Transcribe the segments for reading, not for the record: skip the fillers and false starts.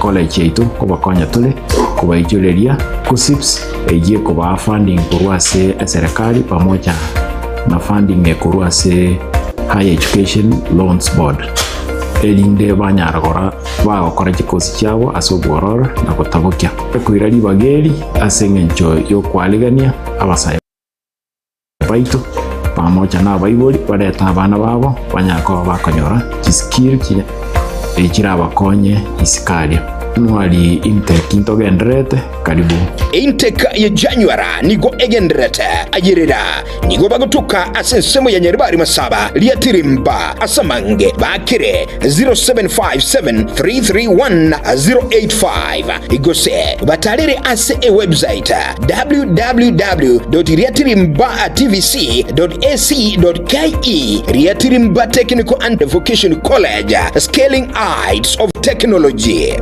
Ecollege yaito nkobakonya tore kobaichoreria KUCCPS eyio ekobaa funding korwa ase eserekari pamoja na funding ekorwa ase Higher Education Loans Board erinde banyara gora bagokora chikosi chiabo ase obwororo na gotabokia. Ekoira ribaga eri ase engencho y'okoarigania abasae. Baito, pamoja nabaibori barete abana babo banyare koba bakonyora chiskill chiria chirabakonye isiko aria. Mwari intake ntogendererete, karibu. Intake ya January nigo egendererete ayerera nigo bagotuka ase ensemo ya Nyaribari Masaba Riatirimba ase amange bakire 0757331085 gose batarere ase ewebsite www.riatirimbatvc.ac.ke Riatirimba Technical and Vocational College, Scaling Heights of Technology.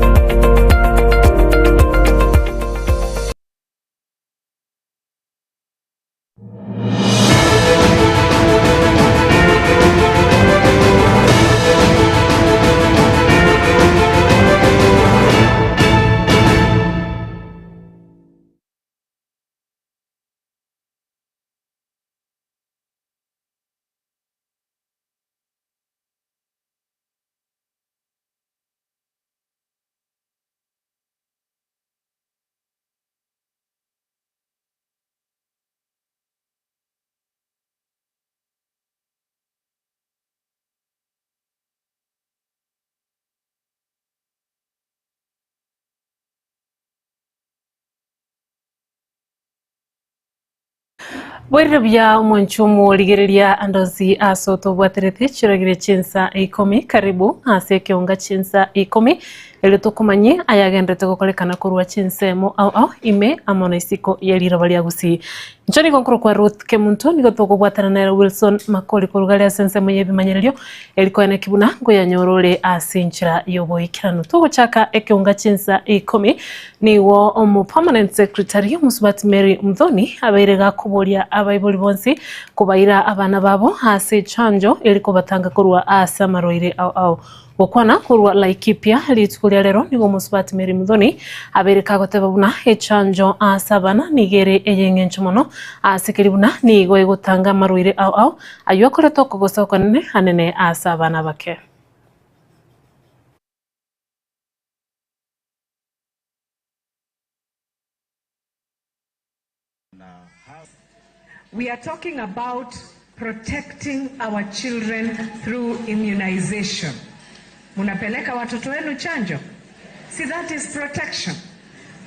Bwairire buya omwancho omorigereria andosi ase otobwaterete chiragire chinsa ikomi karibu ase ekeonga chinsa ikomi erio tokomanye ayagenderete gokorekana korwa chinsemo ao ao ime amo na isiko ye riroba ria Gusii. Inche nigo nkorokwa Ruth Kemunto nigo tokobwatana nere Wilson Makori korwa gare ase ensemo y'ebimanyererio eri koeneki buna nkoyanyora ore ase enchera y'oboikeranu. Togochaka ekeonga chinsa ikomi Nigo omo Permanent Secretary Omosubati Mary Muthoni abeire gakoboria abaibori bonsi kobaira abana babo ase echanjo eri kobatanga korwa ase amarwaire ao ao. Gokwana korwa Laikipia rituko ria rero nigo Omosubati Mary Muthoni abeire kagoteba buna echanjo ase abana nigo ere eyeng'encho mono ase keri buna nigo egotanga amarwaire ao ao ayio akoreta okogosa okonene anene ase abana abake. We are talking about protecting our children through immunization. Munapeleka watoto wenu chanjo? See, that is protection.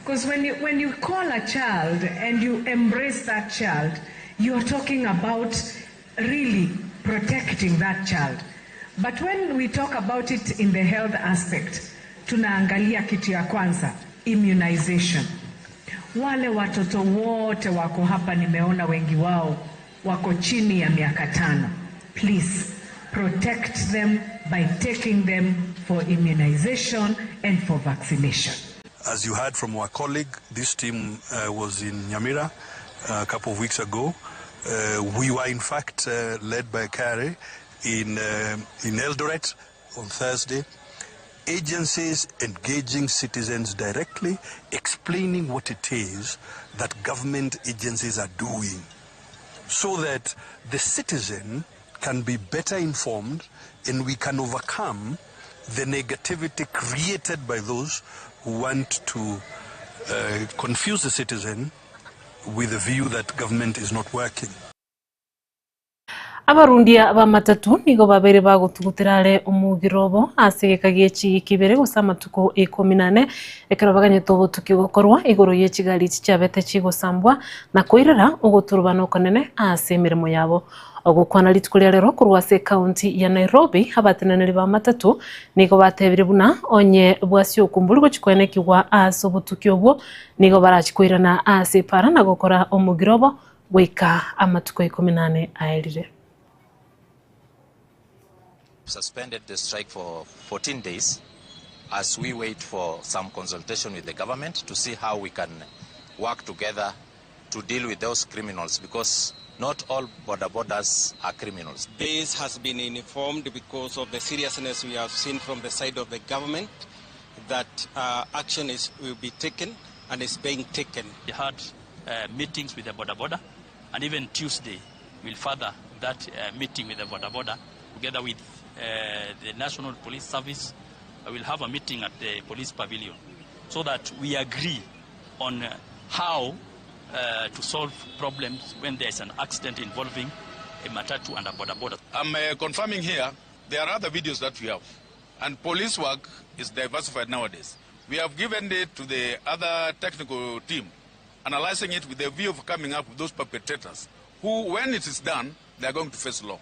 Because when you, when you call a child and you embrace that child, you are talking about really protecting that child. But when we talk about it in the health aspect, tunaangalia kitu ya kwanza, immunization. Wale watoto wote wako hapa, nimeona wengi wao wako chini ya miaka tano. Please protect them by taking them for immunization and for vaccination. As you heard from our colleague, this team uh, was in Nyamira uh, a couple of weeks ago. Uh, we were in fact uh, led by Kare in, uh, in Eldoret on Thursday. Agencies engaging citizens directly, explaining what it is that government agencies are doing so that the citizen can be better informed and we can overcome the negativity created by those who want to uh, confuse the citizen with the view that government is not working. Abarundia b'amatatu nigo babeire bagotugutera are omogiro obo ase egeka gie chiiki ibere gose amatuko ikomi na ane, ekero baganyete obotuki gokorwa igoro ye chigari echi chiabete chigosambwa na koirera ogoturubana okonene ase emeremo yabo. Ogokwana rituko ria rero korwa ase ekaunti ya Nairobi, abateneneri b'amatatu nigo batebire buna onye bwasioku mbori gochia koenekigwa ase obotuki obwo, nigo barachie koirana ase epaara na gokora omogiro obo goika amatuko ikomi na ane aerire. Suspended the strike for 14 days as we wait for some consultation with the government to see how we can work together to deal with those criminals because not all boda bodas are criminals. This has been informed because of the seriousness we have seen from the side of the government. that uh, action is, will be taken and is being taken. We had uh, meetings with the boda boda, and even Tuesday we'll further that uh, meeting with the boda boda together with uh, the National Police Service. I will have a meeting at the police pavilion so that we agree on uh, how uh, to solve problems when there is an accident involving a matatu and a boda boda. I'm uh, confirming here there are other videos that we have, and police work is diversified nowadays. We have given it to the other technical team, analyzing it with the view of coming up with those perpetrators who, when it is done, they are going to face law.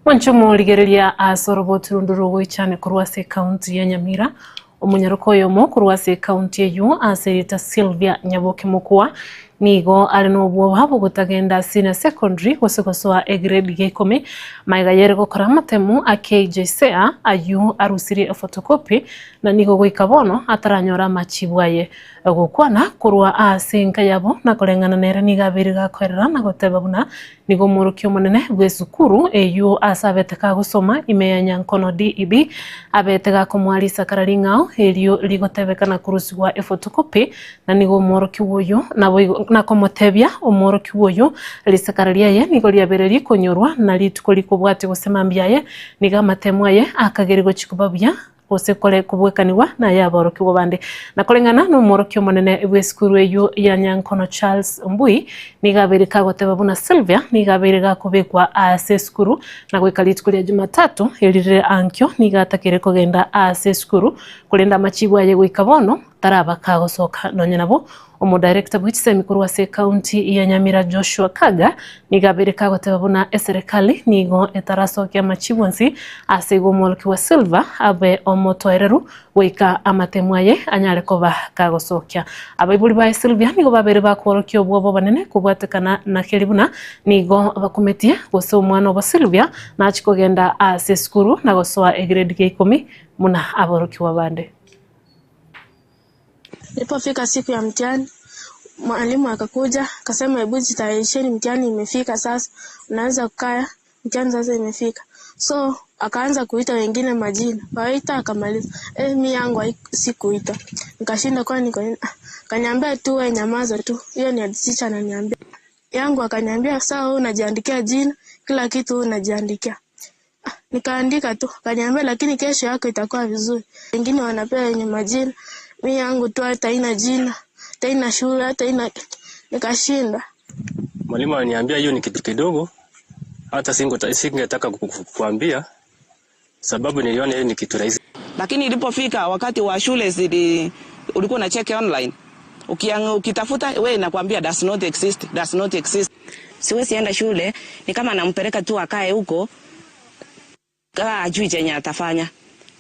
Mwanche omorigereria ase oroboti rundu rogoichane korwa ase ekaunti ya Nyamira, omonyaroka oyomo korwa ase ekaunti eywo ase erieta Sylvia Nyaboke Mokua nigo are nobwoba bogotagenda senior secondary gose gosoa egrade ya ikomi magega yere gokora amatemu a KJSEA aywo arusirie ephotocopy na nigo goika bono ataranyora amachibu aye. Gokwana korwa ase enka yabo na koreng'ana nere nigo abeire gakoerera na goteba buna nigo omworokia omonene bw'esukuru eyio ase abete kagosoma ime ya Nyankono DEB abete gakomoa risakara ring'ao erio rigotebekana korusigwa efotokopi na nigo omworokigwa oyo naboigo nakomotebia omworokigwa oyo risakara riaye nigo riabeire rikonyorwa na rituko rikobwatia gose mambia aye nigo amatemo aye akageria gochia koba buya gose kore kobwekanigwa nayaborokigwa bande. Na koreng'ana nomworokia omonene bw'esukuru eyio ya Nyankono Charles Ombui, nigo abeire kagoteba buna Sylvia nigo abeire gakobekwa aase esukuru na goika rituko ria Jumatatu erire ankio nigo atakire kogenda aase esukuru korende amachibu aye goika bono taraba kagosoka nonya nabo Omodaerekta bwe chisemi korwa ase ekaunti ya Nyamira Joshua Kaga nigo abeire kagoteba buna eserekali nigo etarasokia amachibu onsi ase igo omworokigwa Silver abe omotoereru goika amatemu aye anyare koba kagosokia. Abaibori baye Sylvia nigo babeire bakworokia obwoba obonene kobwatekana na keri buna nigo bakumetie gose omwana obo Sylvia nachie kogenda ase esukuru na gosoa egrade gia ikomi buna aborokigwa bande. Ilipofika siku ya mtihani, mwalimu akakuja akasema, hebu jitayarisheni, mtihani imefika sasa, unaweza kukaa, mtihani sasa imefika. So akaanza kuita wengine majina, kawaita akamaliza. Eh, mi yangu sikuita, nikashinda kwani niko nini? Akaniambia tu wewe nyamaza tu, hiyo ni teacher ananiambia. Yangu akaniambia sawa, wewe unajiandikia jina, kila kitu wewe unajiandikia. Nikaandika tu, akaniambia lakini kesho yako itakuwa vizuri. Wengine wanapewa wenye majina, mi yangu tu hata haina jina, hata haina shule, hata haina nikashinda. Mwalimu aliniambia hiyo ni kitu kidogo, hata singetaka kukuambia sababu niliona hiyo ni kitu rahisi. Lakini ilipofika wakati wa shule zili, ulikuwa na check online Ukiang, ukitafuta we nakwambia does not exist, does not exist. Siwezi enda shule, ni kama nampeleka tu akae huko kama ajui chenye atafanya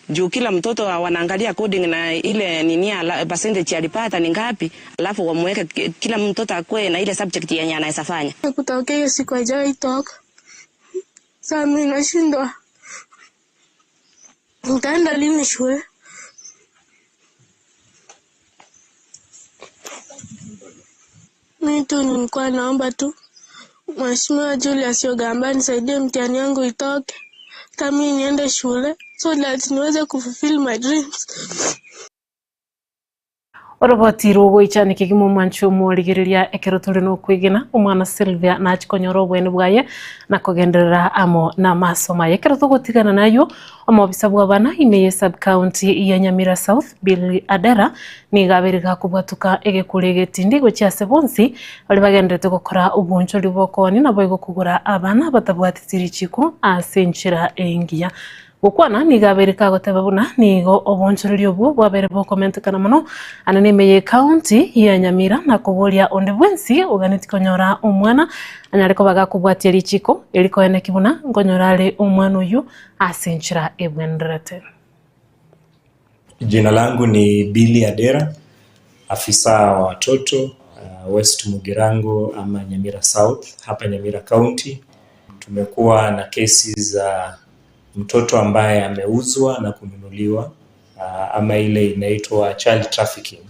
juu kila mtoto wanaangalia coding na ile nini ala, percentage alipata ni ngapi, alafu wamweke kila mtoto akue na ile subject yenye anaweza fanya. Kutokea hiyo siku haijawahi toka. Sasa mimi nashindwa nitaenda lini shule? Mimi tu nilikuwa naomba tu Mheshimiwa Julius Ogamba nisaidie mtihani yangu itoke, hata mimi niende shule so that niweze kufulfill my dreams. Oroboti rogoichani kegima omwanchi omorigereria ekero tore nokwegena omwana Sylvia nachi konyora obweni bwaye na kogenderera amo namasomo aye. Ekero togotigana naywo omobisa bw'abana ime ye sub county ya Nyamira South Billy Adera nigo abeire gakobwatuka egekuro egetindi gochia ase bonsi baria bagenderete gokora obonchori bw'okooni naboigo kogora abana batabwateti richiko ase enchera engiya. Gokwana nigo abeire kagoteba buna nigo obonchoreria obwo bwabeire bokomentekana mono ande nime y'ecounty ya Nyamira na koboria onde bwensi oganeti konyora omwana anyare koba gakobwatia richiko erikoeneki buna nkonyora are omwana oyio ase enchera ebwenerete. Jina langu ni Billy Adera, afisa wa watoto West Mugirango ama Nyamira South hapa Nyamira County. Tumekuwa na kesi za mtoto ambaye ameuzwa na kununuliwa uh, ama ile inaitwa child trafficking.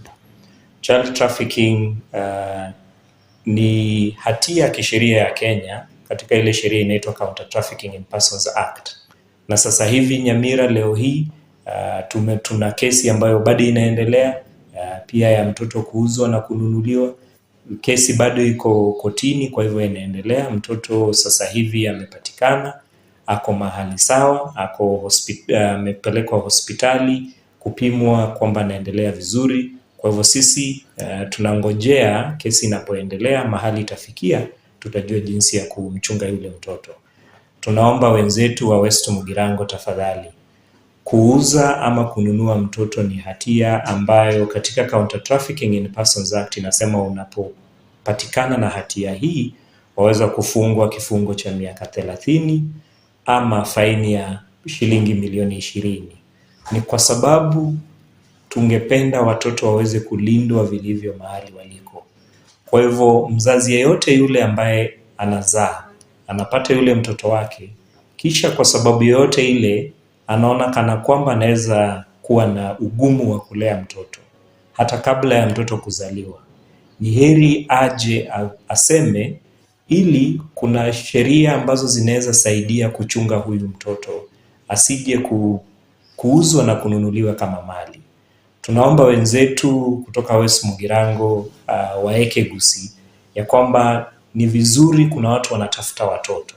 Child trafficking uh, ni hatia ya kisheria ya Kenya katika ile sheria inaitwa Counter Trafficking in Persons Act. Na sasa hivi Nyamira leo hii Tume, tuna kesi ambayo bado inaendelea pia ya mtoto kuuzwa na kununuliwa. Kesi bado iko kotini, kwa hivyo inaendelea. Mtoto sasa hivi amepatikana, ako mahali sawa, ako amepelekwa hospitali kupimwa kwamba anaendelea vizuri. Kwa hivyo sisi tunangojea kesi inapoendelea mahali itafikia, tutajua jinsi ya kumchunga yule mtoto. Tunaomba wenzetu wa West Mugirango tafadhali, kuuza ama kununua mtoto ni hatia ambayo katika Counter Trafficking in Persons Act inasema unapopatikana na hatia hii waweza kufungwa kifungo cha miaka 30 ama faini ya shilingi milioni 20. Ni kwa sababu tungependa watoto waweze kulindwa vilivyo mahali waliko. Kwa hivyo mzazi yeyote yule ambaye anazaa, anapata yule mtoto wake, kisha kwa sababu yoyote ile anaona kana kwamba anaweza kuwa na ugumu wa kulea mtoto hata kabla ya mtoto kuzaliwa, ni heri aje aseme, ili kuna sheria ambazo zinaweza saidia kuchunga huyu mtoto asije kuuzwa na kununuliwa kama mali. Tunaomba wenzetu kutoka West Mugirango waeke gusi ya kwamba ni vizuri, kuna watu wanatafuta watoto,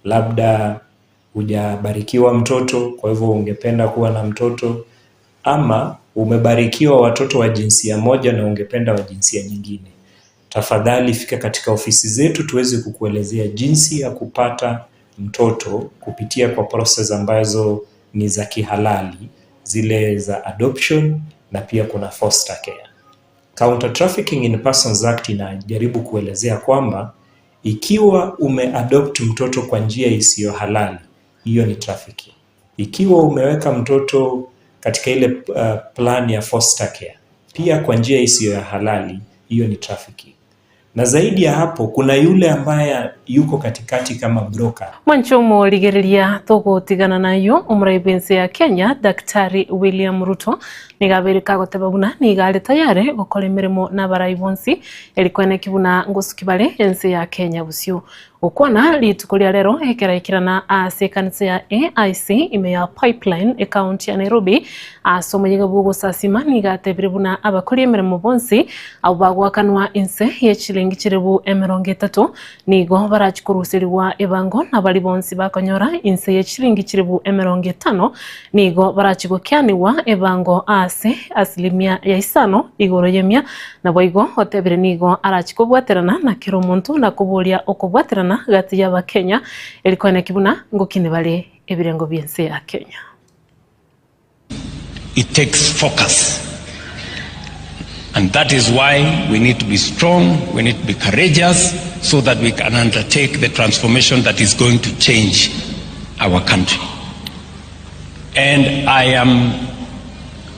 labda hujabarikiwa mtoto, kwa hivyo ungependa kuwa na mtoto, ama umebarikiwa watoto wa jinsia moja na ungependa wa jinsia nyingine. Tafadhali fika katika ofisi zetu tuweze kukuelezea jinsi ya kupata mtoto kupitia kwa process ambazo ni za kihalali, zile za adoption na pia kuna foster care. Counter Trafficking in Persons Act inajaribu kuelezea kwamba ikiwa umeadopt mtoto kwa njia isiyo halali, hiyo ni trafficking. Ikiwa umeweka mtoto katika ile plan ya foster care, pia kwa njia isiyo ya halali, hiyo ni trafficking. Na zaidi ya hapo kuna yule ambaye yuko katikati kama broker. Mwancho rigereria tugutigana nayo omorai bwense ya Kenya Daktari William Ruto niga kagoteba buna niga are tayari gokora emeremo n'abarai bonsi erikweneki buna ngosuki bare ense ya Kenya bosio. Gokwana rituko ria rero ekeraikirana ase ekanisa ya AIC ime ya Pipeline ekaunti ya Nairobi ase omoyega bwa ogosasima niga atebire buna abakori emeremo bonsi abo bagwakanwa ense ya chilingi chiribu 30 nigo barachikoruserigwa ebango na bari bonsi bakonyora ense ya chilingi chiribu 50 nigo barachigokianiwa ebango ase asilimia ya 5 igoro yemia nabo igo otebire nigo arachikobwaterana na kero omonto na koboria okobwaterana gati ya abakenya erikwana buna ngokine bare ebirengo bia ense ya Kenya. It takes focus. And that is why we need to be strong, we need to be courageous, so that we can undertake the transformation that is going to change our country. And I am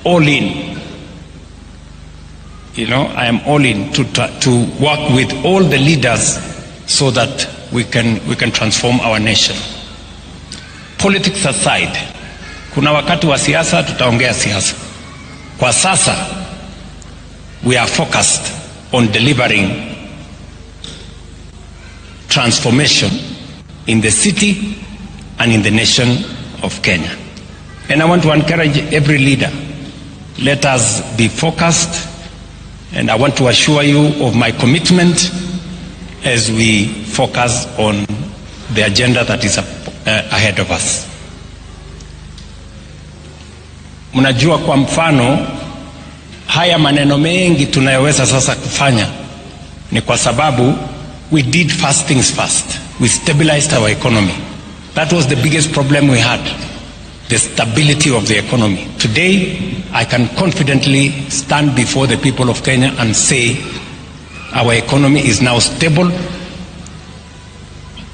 all in. I am all in to work with all the leaders so that we can transform our nation. Politics aside, kuna wakati wa siasa tutaongea siasa. Kwa sasa, we are focused on delivering transformation in the city and in the nation of Kenya. And I want to encourage every leader, let us be focused, and I want to assure you of my commitment as we focus on the agenda that is ahead of us. Mnajua kwa mfano, haya maneno mengi tunayoweza sasa kufanya ni kwa sababu we did first things first. We stabilized our economy. That was the biggest problem we had, the stability of the economy. Today, I can confidently stand before the people of Kenya and say our economy is now stable.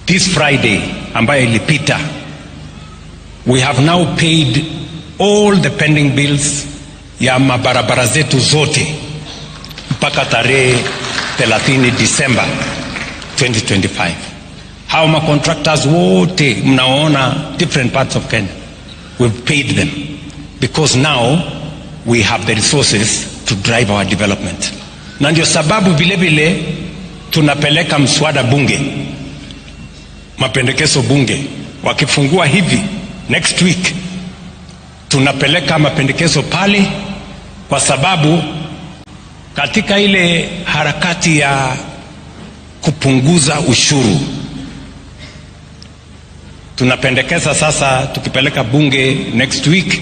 This Friday ambayo ilipita, we have now paid all the pending bills ya mabarabara zetu zote mpaka tarehe 30 Disemba 2025. Hao macontractors wote mnaoona different parts of Kenya, we've paid them because now we have the resources to drive our development. Na ndio sababu vile vile tunapeleka mswada bunge, mapendekezo bunge, wakifungua hivi next week Tunapeleka mapendekezo pale kwa sababu katika ile harakati ya kupunguza ushuru tunapendekeza sasa, tukipeleka bunge next week,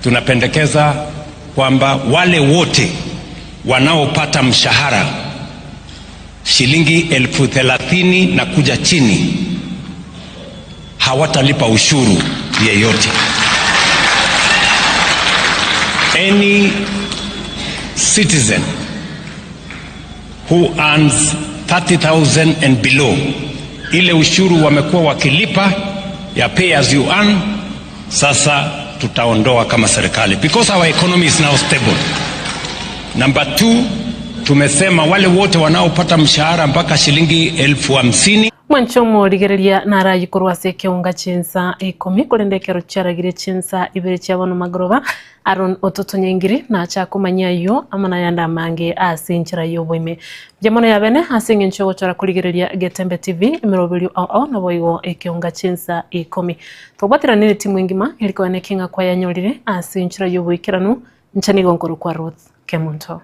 tunapendekeza kwamba wale wote wanaopata mshahara shilingi 30,000 na kuja chini hawatalipa ushuru yeyote. Any citizen who earns 30,000 and below, ile ushuru wamekuwa wakilipa ya pay as you earn, sasa tutaondoa kama serikali because our economy is now stable. Number two, tumesema wale wote wanaopata mshahara mpaka shilingi 50,000 Mwanche omorigereria narayie korwa ase ekeunga chinsa ikomi, korende ekero chiaragire chinsa ibere chia bono magoroba, Aaron ototonya engiri, nache akomanyia ayio amo nayande amange ase enchera y'oboime. Mbuya mono yabene ase engencho y'ogochora korigereria Getembe TV, emeroberio ao ao naboigo ekeunga chinsa ikomi. Tobwaterane netimu engima eri koena ekeng'a kwayanyorire ase enchera y'oboikeranu, inche nigo nkorokwa Ruth Kemunto.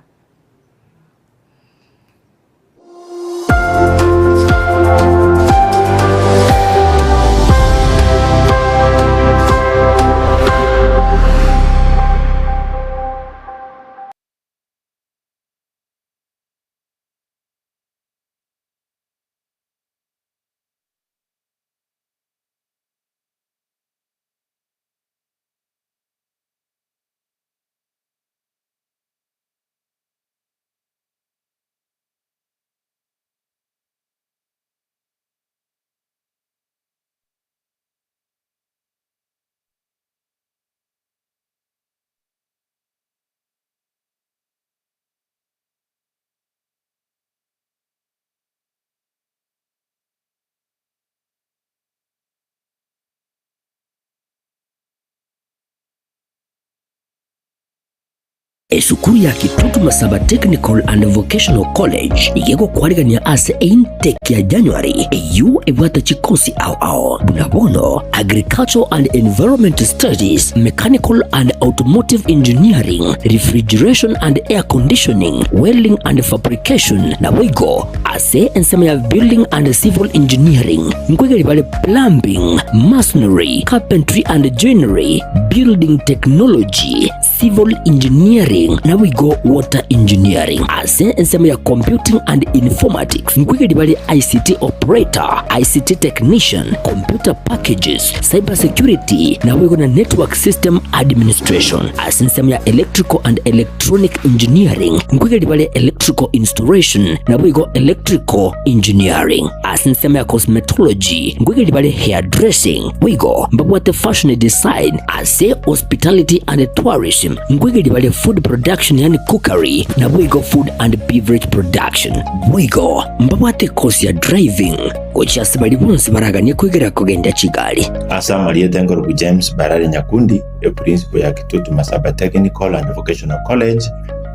Esukuru ya Kitutu Masaba Technical and Vocational College iga egokwarigania ase eintake ya January eyio ebwate chikosi ao ao buna bono Agricultural and Environment Studies, Mechanical and Automotive Engineering, Refrigeration and Air Conditioning, Welding and Fabrication naboigo ase ensemo ya Building and Civil Engineering nkoigeri bare Plumbing, Masonry, Carpentry and Joinery, Building Technology, Civil Engineering naboigo Water Engineering. Ase ensemo ya Computing and Informatics nkoigeri bare ICT Operator, ICT Technician, Computer Packages, Cyber Security naboigo na Network System Administration. Ase ensemo ya Electrical and Electronic Engineering nkoigeri bare Electrical Installation naboigo Electrical Engineering. Ase ensemo ya Cosmetology nkoigeri bare Hairdressing boigo mbabwate Fashion Design Ase Hospitality and Tourism nkoigeria bare Food Production yaani Cookery naboigo Food and Beverage Production. Boigo mbabwate ekosi ya Driving gochia ase baria bonsi baraganie koigera kogendia chigari. Ase amarieta enkorokwa James Barare Nyakundi, eprinciple ya Kitutu Masaba Technical and Vocational College,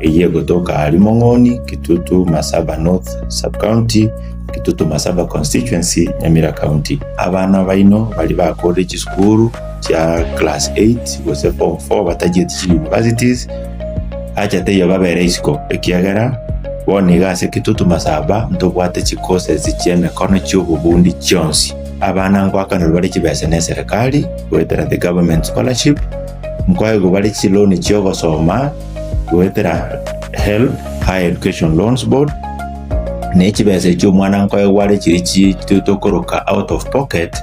eyio egotoka aaria Mong'oni, Kitutu Masaba North Sub-County, Kitutu Masaba Constituency, Nyamira County. Abana baino baria bakorire chisukuru chia class 8 gose form 4 batachieti chi universities, acha teiyo babere isiko, ekiagera bono iga ase Kitutu Masaba ntobwate chi courses chia emekono chia obobundi chionsi. Abana ngoakanerwa bare chibesa ne eserekari goetera the government scholarship, nkoegwa bare chiloan chia ogosoma goetera HELB, Higher Education Loans Board, ne chibesa echio omwana nkoegwa are chiria chi tokoroka out of pocket,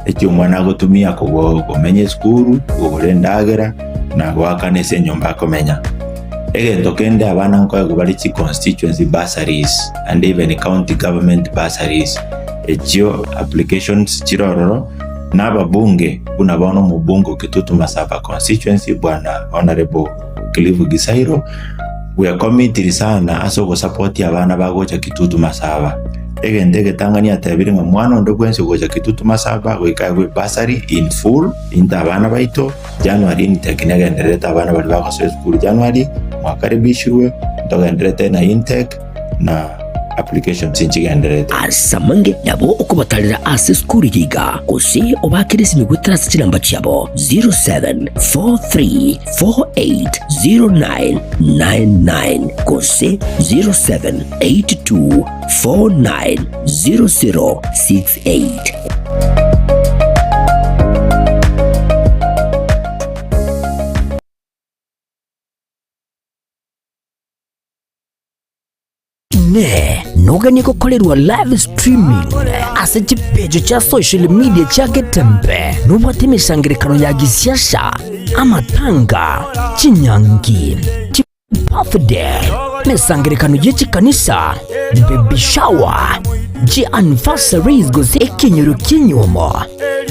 Eki omwana agotumia komenya esukuru, kogora endagera, na goakana ase enyomba akomenya. Egento kende abana nkoegwa bare chi constituency bursaries and even county government bursaries echio applications chire ororo na ababunge buna bono omobunge o Kitutu Masaba constituency bwana Honourable Cliff Gisairo bwekomitiri sana ase ogosupport abana bagocha Kitutu Masaba. Egento egetang'ani atebire ng'a mwana onde bwensi ogocha Kitutu Masaba goika aegwe bursary in full into abana baito, January intake negendererete abana baria bagosoa esukuru January mwakaribishirwe ntogendererete na intake na. Applications nchigendererete. Ase amange nabo okobatarera ase esukuru eye iga, gose obaakere esimi goetera ase chinamba chiabo 0743480999 gose 0782490068. Inee! Noganie gokorerwa live streaming ase chipeji chia social media chia Getembe? Nobwate emesangererekano ya gisiasa, amatanga, chinyangi, chibirthday, emesangererekano ye chikanisa, baby shower, chi anniversaries gose ekenyoro ki'enyuomo,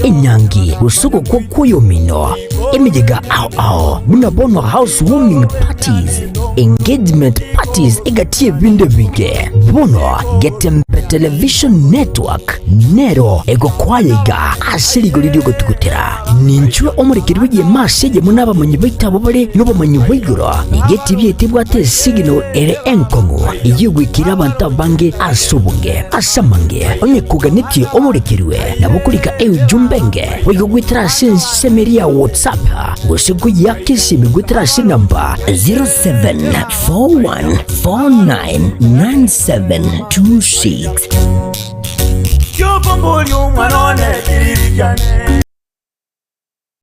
enyangi gose ogokwa kw'oyomino, emeyega ao ao buna bono house warming parties, engagement parties egati y'ebinto ebinge. Bono Getembe Television Network nero egokoaya iga ase rigori ri'ogotugutera. Ninchwe omorekeri bw'egeema ase eyemo n'abamanyi baito abwo bare nobomanyi bwa igoro. Nigo etibi yaito ebwate esignal ere enkong'u eyio egoikera abanto abange ase obonge. Ase amange, onye koganetie omorekerwe, nabo okorika eujumbe enge boigo goetera ase ensemo eria ya WhatsApp gose koyiaka esimi goetera ase enamba 0741499726. Kiokomboria omwana one kiriri kiane.